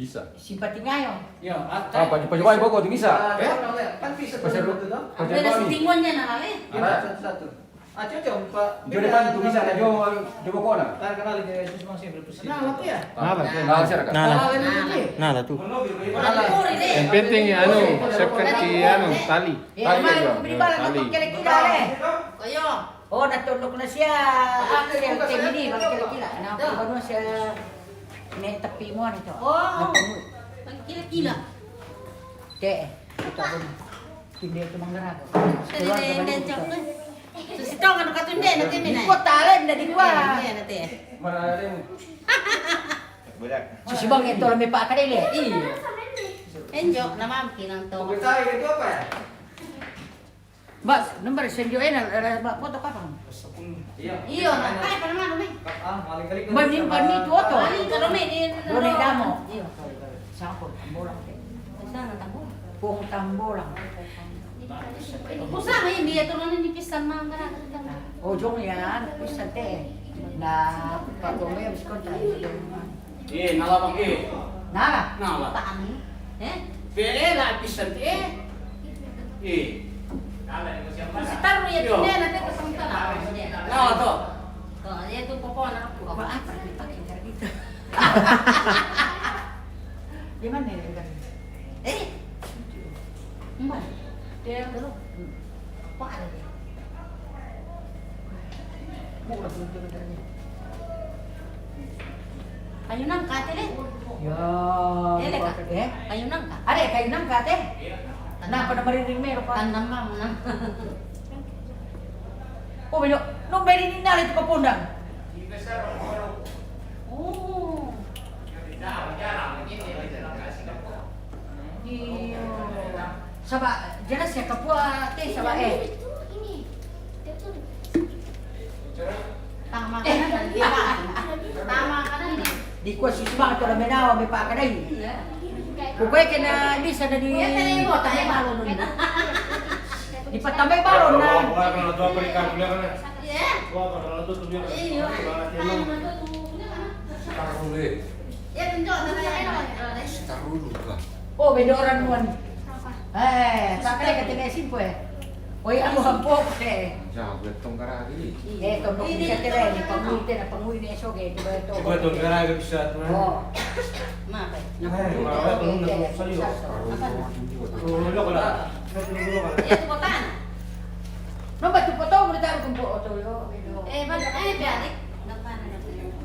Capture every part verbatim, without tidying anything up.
Bisa. Simpati ngayo. Iya, Ah, paju paju bae boko tu bisa. Eh? Kan bisa Pasal tuh, tuh. Pasal Ada babi. Sintingonnya na lale. Iya, satu-satu. Ah, cocok, Pak. Jo depan tu bisa na jo jo boko na. Tarik kenal ke Yesus masih berpusat. Nah, apa ya? Apa? Nah, silakan. Nah, lah. Nah, ini. Nah, lah tu. Orang pori deh. Yang penting anu, seperti anu, tali. Ya, malu beli barang Tali. Apa kira-kira le. Koyo. Oh, na tondok na sia. Ah, sia kemini, bang kira-kira. Na baru sia ne tapi mo na to. Oh. Kira-kira. Te, itu apa? Tinde itu manggarago. Tende cok. Susi tong anu katunde na timi na. Ko tale nda di gua. Iya na te. Mana ada yang Budak. Susi bang itu lebih pak kali le. Iya. Enjo na mampi nang to. Pagkatay, ito pa. Bas, nomor senjo ena, ada bak foto kapan? Iya. Iyo na. Ay, pa naman umi. Ah, maling kali. Bani bani tu oto. Ay, kalau may din. Doni damo. Iyo. Sana Tambolang te. Sana Tambolang. Pong Tambolang. Kusama ini dia turun ini pisang mangga. Oh, jong ya, pisang te. Na, pato me biskon ta. Eh, nala bang, eh. Nala. Nala. Tani. Eh? Pe, eh, la pisang te. Eh. Sitaru ya, tine na te. Nala to. To, ya tu popo na aku. Apa, apa dipakai dari itu? Di mana ya? Eh? Mbak, dia dulu. Apa ada dia? Murah belum sebenarnya. Kayu nangka te, le? Ya, eh, le, Kak? Eh? Kayu nangka. Ada kayu nangka te? Kenapa nama ring-ring me, Pak? Tanam mama, nah. Oh, beno, no beri ni nari tu kapondang. Oh. Iyo. Saba, jelas ya kapua te, saba, eh. Tama kanan, tama kanan. Di kuah susu banget kalau menawa me pakadai. Iya. Pokoknya kena bisa dari. Iya, tadi mau tanya malu nuna. Dipatambai balon na. Iya. Iya. Taruh deh. Ya, tentu, tentu, ya, ya. Taruh dulu lah. Oh, beda orang nuan. Eh, tak kena kata nasi pun, eh. Oh, iya, aku hampok, eh. Jangan gue tongkar lagi. Eh, tongkar ini bisa kena, ini pangui, tena pangui ini esok, eh, coba itu. Coba tongkar lagi bisa, tuh. Oh. Maaf, eh. Eh, maaf, eh, tolong, eh, tolong, eh, sorry, ya. Apa? Dulu, kalau. Dulu, kalau. Ya, itu kota. Nomor tu potong udah taruh kumpul oto yo. Eh, bang, eh, balik.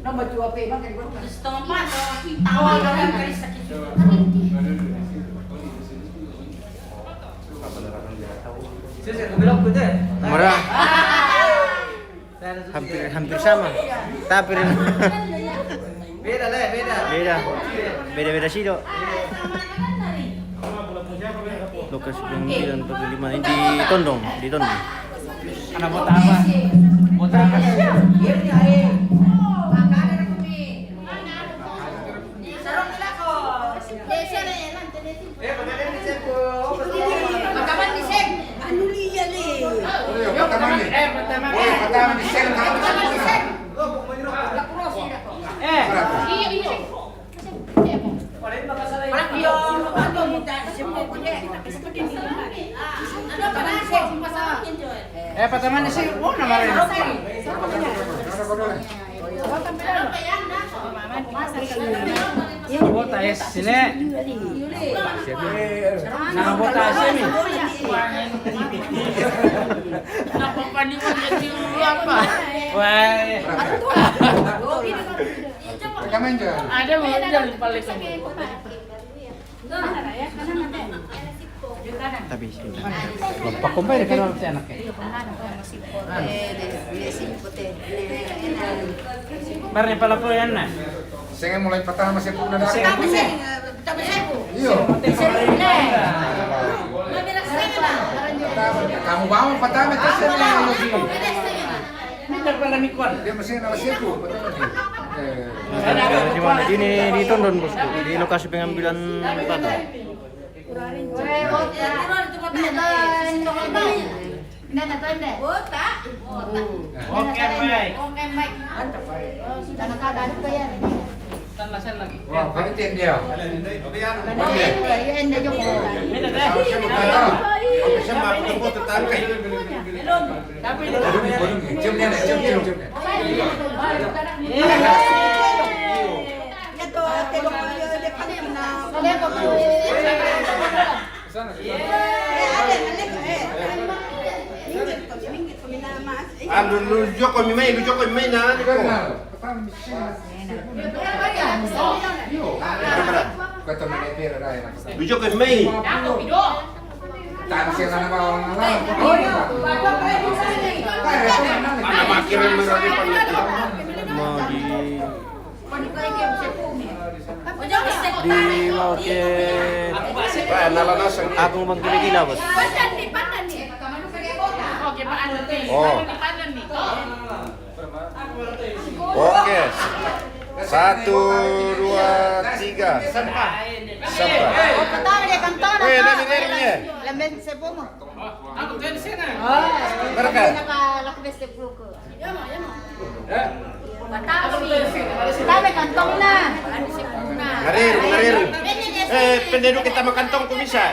Nomor tu apa, bang, kan gua. Stompa, tawa, tawa, tawa, tawa. Sisi, aku bilang, betul. Murah. Hampir, hampir sama. Tapi beda, le, beda. Beda. Beda-beda sih, Dok. Lokasi pengambilan pukul lima ini di Tondong, di Tondong. Anak bota apa? Bota apa? Anu lia le. Oh, iya, pertama nih. Eh, pertama. Oh, iya, pertama nih, Sen. Pertama nih, Sen. Eh. Iya, iya. Eh, pertama nih sih, oh, nama lain. Bota es sini. Nah, bota es ini. Kenapa panik kecil dulu apa? Wah. Ada mau jalan paling. Tapi lompat kompai deh kalau si anak ya. Pare pala po yan na. Senge mulai patama sepu na dako. Iyo. Kamu bawa patama ke sini lagi. Ini tak pernah nikuan. Dia masih nama siku, betul lagi. Eh. Di mana? Di ini, di Tondon, Bosku. Di lokasi pengambilan patung. Oke, baik. Oke, baik. Mantap, baik. Sudah nakadari ko yan. Wah, panitia dia. Oke. Iya, iya, iya, iya. Tapi cium dia, cium, cium, cium. Anu, lu joko mi mai, lu joko mi mai na. Lu joko mi mai. Anak makin merodi. Mau di, di mau ke. Wah, nala nasang. Aku bang kira-kira, Bos. Oh. Oke. Satu, dua, tiga. Sampah. Pertama dia kantona. Eh, dami deri ni. Lemben sebumu. Mereka. Naka laku beste buku. Pertama kantona. Ngariru, ngariru. Eh, penduduk kita makan tong ku bisa.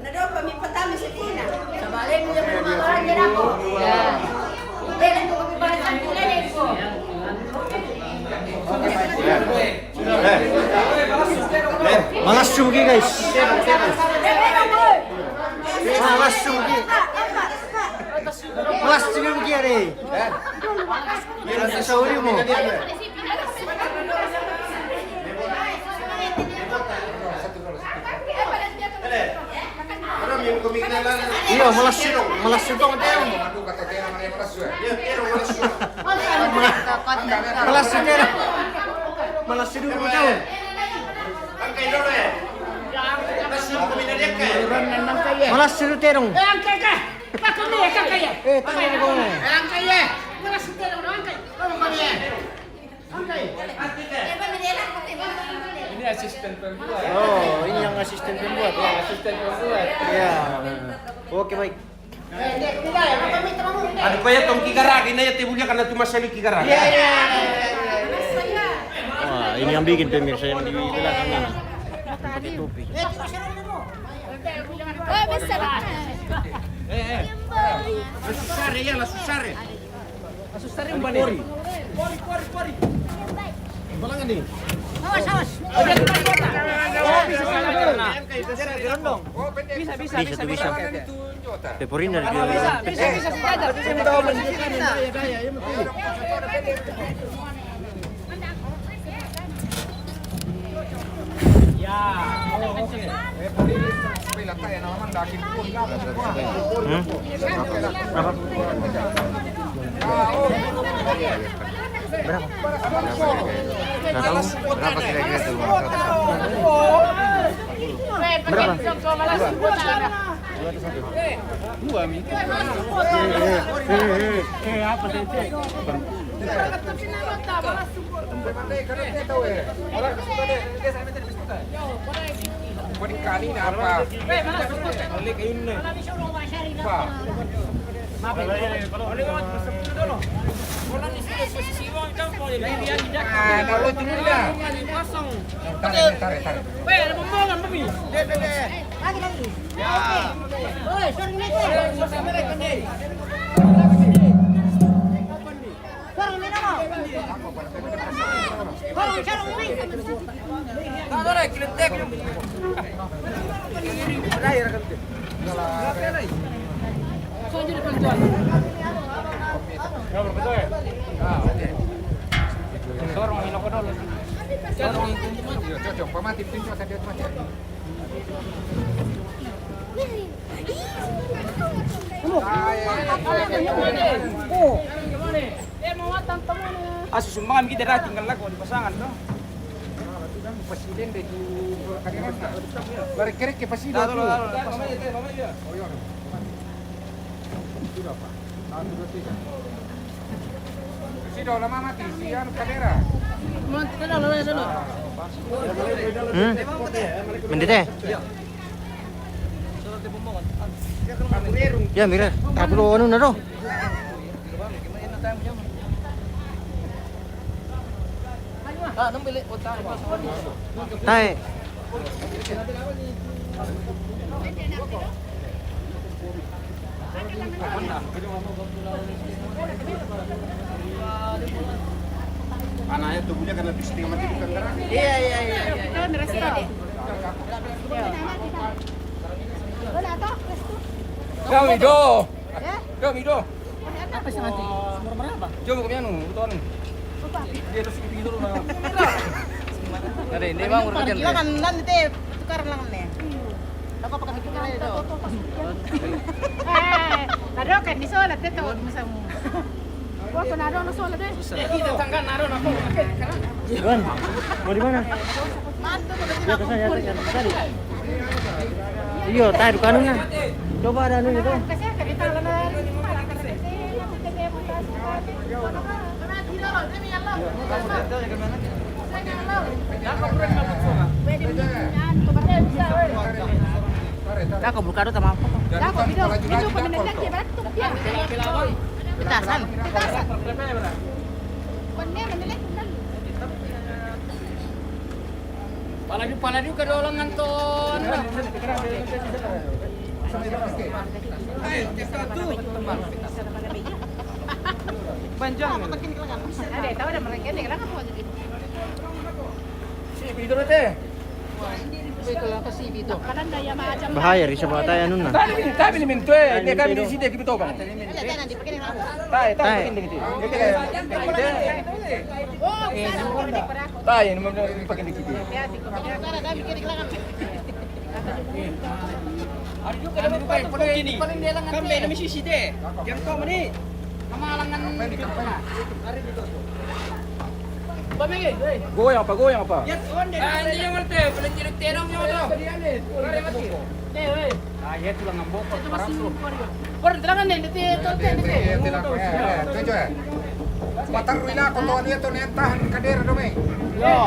Nadoko mi patami si Tina. Sabale mi yang rumah barang dia dako. Ya. Dia dako mi barang dia dako. Eh. Eh. Malas juga, guys. Malas juga. Malas juga, guys. Malas juga. Iyo, malas, malas juga, Teo. Malas juga, Teo. Malas juga, Teo. Malas juga, Teo. Eh, angkai ka. Pakai ni, angkai ya. Eh, tanya ni kau ni. Eh, angkai ya. Mana sudah orang angkai? Kamu kau ni. Angkai. Ini asisten pembuat. Oh, ini yang asisten pembuat, ya. Asisten pembuat. Ya. Oke, baik. Aduh, kau ya tong kigaragi, na ya te bulia karena tu masali kigaragi. Iya, iya, iya, iya. Wah, ini yang bikin pemirsa yang di belakang ini. Pakai topi. Eh, bisa. Eh, eh. Langsung sare ya, langsung sare. Langsung sare, Mbak, nih. Pori, pori, pori, pori. Balangan nih. Awas, awas. Oh, bisa, bisa, bisa. Bisa, bisa, bisa, bisa. Peporina. Bisa, bisa, bisa, bisa. Hmm? Berapa? Nggak tahu. Berapa kira-kira tuh, Bang? Berapa? Dua, Mi. Eh, eh, eh, eh, eh, apa, Tete? Kau di kali ni apa? Boleh ke ini? Apa? Ah, kalau itu mudah. Tarik, tarik, tarik. Lagi, lagi. Oi, sorry, sorry. Sorry, sorry. Sorong ini kau dulu. Sorong ini. Yo, cocok. Pamati, pintu akan dia mati. Asu sumbangan kita dah tinggal lagu di pasangan tu. Presiden deh tu. Lari kerek ke presiden tu. Sido lama mati, si anu kadera. Hmm? Mendete? Ya, mira, tak perlu anu na do. Tai. Anaknya tubuhnya karena setengah mati bukan karena. Iya, iya, iya, iya. Kita ngerasa. Iya. Kau itu. Ya? Kau itu. Apa sih nanti? Nomor berapa? Coba kami anu, itu anu. Dia terus gitu dulu lah. Ada ini bang urusan. Silakan nanti tukaran lang nih. Apa pakai pikir aja tuh. Eh, ada kan di sana tetap misalmu. Wah, kena ada orang soal deh. Kita tangga naro nako. Iwan, mau di mana? Di atas sana, di atas sana. Tadi. Iyo, tadi bukan lah. Coba ada anu itu. Dako bulkado tama apa? Dako, video, video pamenekan ke batuk dia. Petasan. Petasan. Pernah menelek kan? Palaju, palaju ka dolangan to, anu. Panjang. Ada, tahu ada mereka ni, kenapa? Bahaya, ri sabata ya nuna. Tadi, tadi ni mintu, eh, dia kan di sini kita, Bang. Tai, tai, tai. Pakai dikit. Tai, ini mau pakai dikit. Ada juga, ada juga yang pakai ini. Kan beda misi sih deh. Yang kau mana? Kamalangan. Goyang apa? Goyang apa? Ya, tuan deh. Ah, ini yang mana teh? Paling jadi tenang yang mana? Ah, iya, tulang ngambok. Itu masih. Koren, terangan deh, nanti itu, nanti. Iya, iya, telang. Eh, eh, itu aja. Matarui lako to, dia to, nen tahan kadera do me. Yo.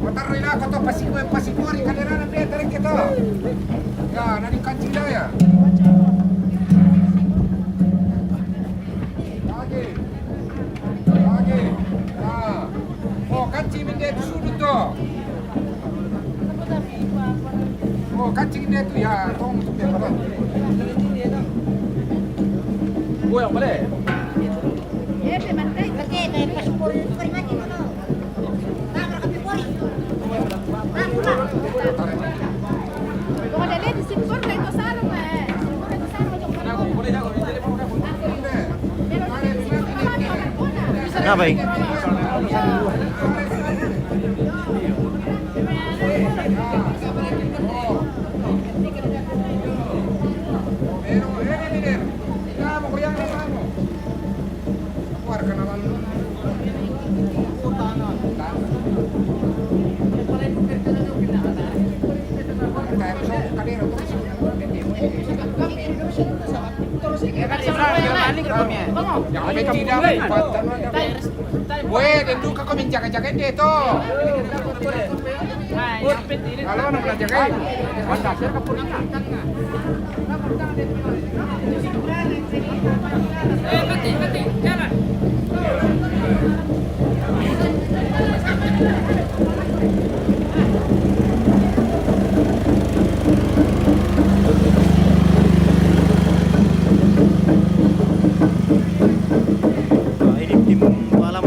Matarui lako to, pasi, pasi kuari kadera na dia tarik kita. Ya, nani kancing dah ya. Lagi. Lagi. Nah. Oh, kancing mende tu sudut tu. Oh, kancing dia tu ya, tong tu dia. Oh, yang mana? Kenapa, eh? Weh, dan duka kau menjaga-jaga dia tu. Kalau nak belajar kan, ini tim malam.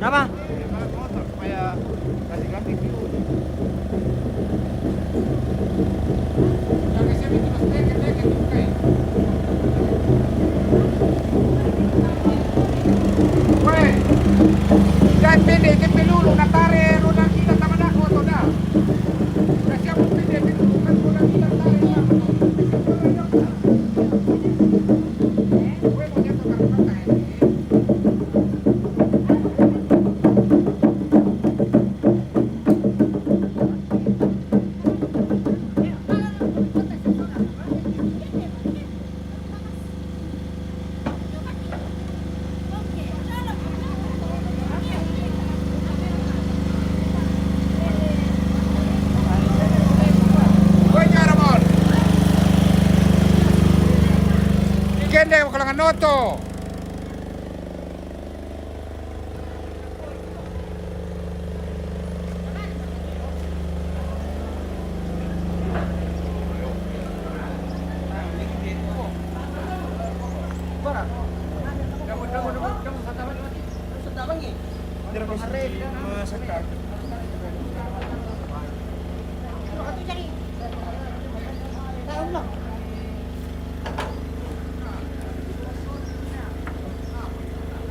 Apa? Weh, dai pende ke pelulu na tare ro na kita tama na koto da. Kasi aku pende pelulu kan ro na kita tare na. Weh, mau jatuh kan mata ini. Kende ko langa noto.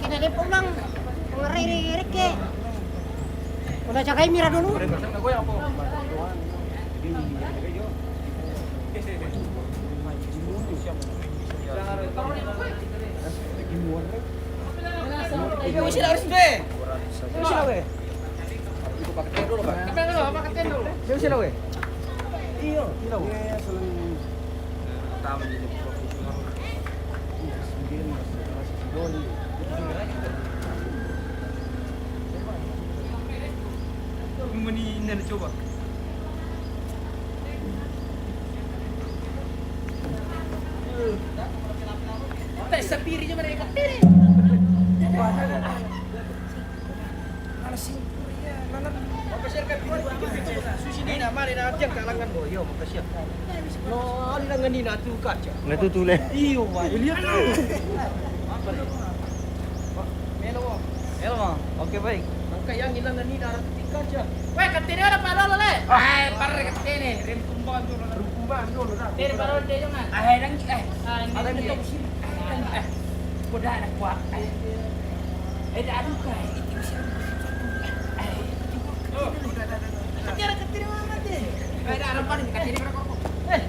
Kena dia pulang. Ngeri, ngeri ke. Udah jagai mira dulu. Ibu sila harus be. Ibu sila be. Ibu pakai dulu, Pak. Ibu sila be. Iya, sila be. Pertama jadi profesional. Iya, sendiri, Mas. Masih si Doni. Ini coba. Teh sapiri aja mereka. Tiri. Mana sih? Iya, mana? Makasih kan, susi ni nama dia, dia kalangan boyo, makasih. No, ali langan ni natu kaca. Natu tule. Iyo, Pak. Lihat tu. Apa ni? Melo. Melo, Bang. Oke, baik. Angka yang hilang ni darah tingkat aja. Weh, katene ada parah lo, le. Ah, parah katene. Rem kumbang tu, rem kumbang tu, dah. Dari parah dia jangan. Ah, dan eh. Ada yang tak sini. Eh, kuda ada kuat. Eh, ada aduh kai. Itu bisa. Eh, itu. Katene, katene mana mati? Ada harapan katene berapa? Eh.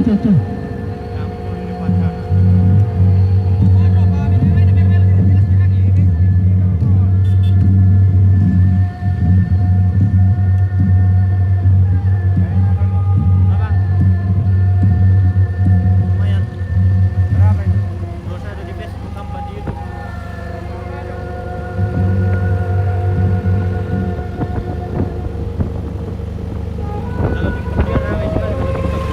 Tuh. Lumayan. Berapa ini? Terus ada di Facebook, empat di YouTube. Kalau TikTok dia ramai sekali kalau TikTok.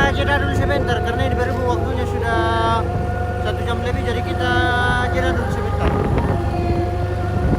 Jeda dulu sebentar karena ini baru waktunya sudah satu jam lebih, jadi kita jeda dulu